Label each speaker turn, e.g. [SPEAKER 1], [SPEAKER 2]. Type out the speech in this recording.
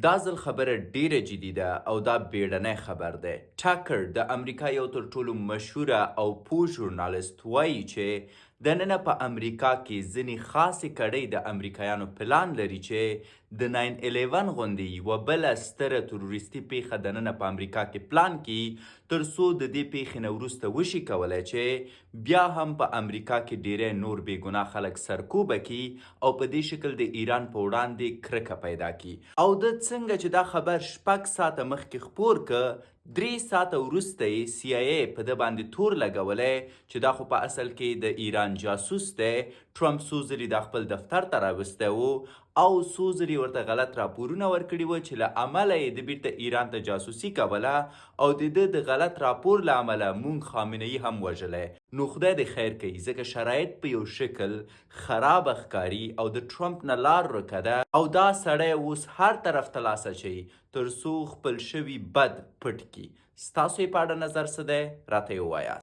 [SPEAKER 1] دا ځل خبره ډیره جدي ده او دا بیړنی خبر دی. ټاکر، د امریکا یو تر ټولو مشهوره او پوه ژورنالیست، وایي چې دننه په امریکا کې ځینې خاصې کړۍ د امریکایانو پلان لري چې د 9/11 غوندې یوه بله ستره تروریستي پیښه دننه په امریکا کې پلان کړي، تر څو د دې پیښې نه وروسته وشي کولای چې بیا هم په امریکا کې ډیری نور بې ګناه خلک سرکوبه کړي او په دې شکل د ایران په وړاندې کرکه پیدا کړي. او ده څنګه چې دا خبر 6 ساعته مخکې خپور که، 3 ساعته وروسته یې سي آی اې په ده باندې تور لګولی چې دا خو په اصل کې د ایران جاسوس دی. ټرمپ څو ځلي دا خپل دفتر ته راوستی و او څو ځلي ورته غلط راپورونه ورکړي و چې له امله یې ده بیرته ایران ته جاسوسي کوله او د ده د غلط راپور له امله مونږ خامنه ای هم وژلی. نو خدای دې خیر کوي، ځکه شرایط په یو شکل خرابه ښکاري او د ټرمپ نه لار ورکه ده او دا سړی اوس هر طرف ته لاس اچوي تر څو خپل شوي بد پټ کړي. ستاسو یې په اړه نظر څه دی؟ راته یې ووایاست.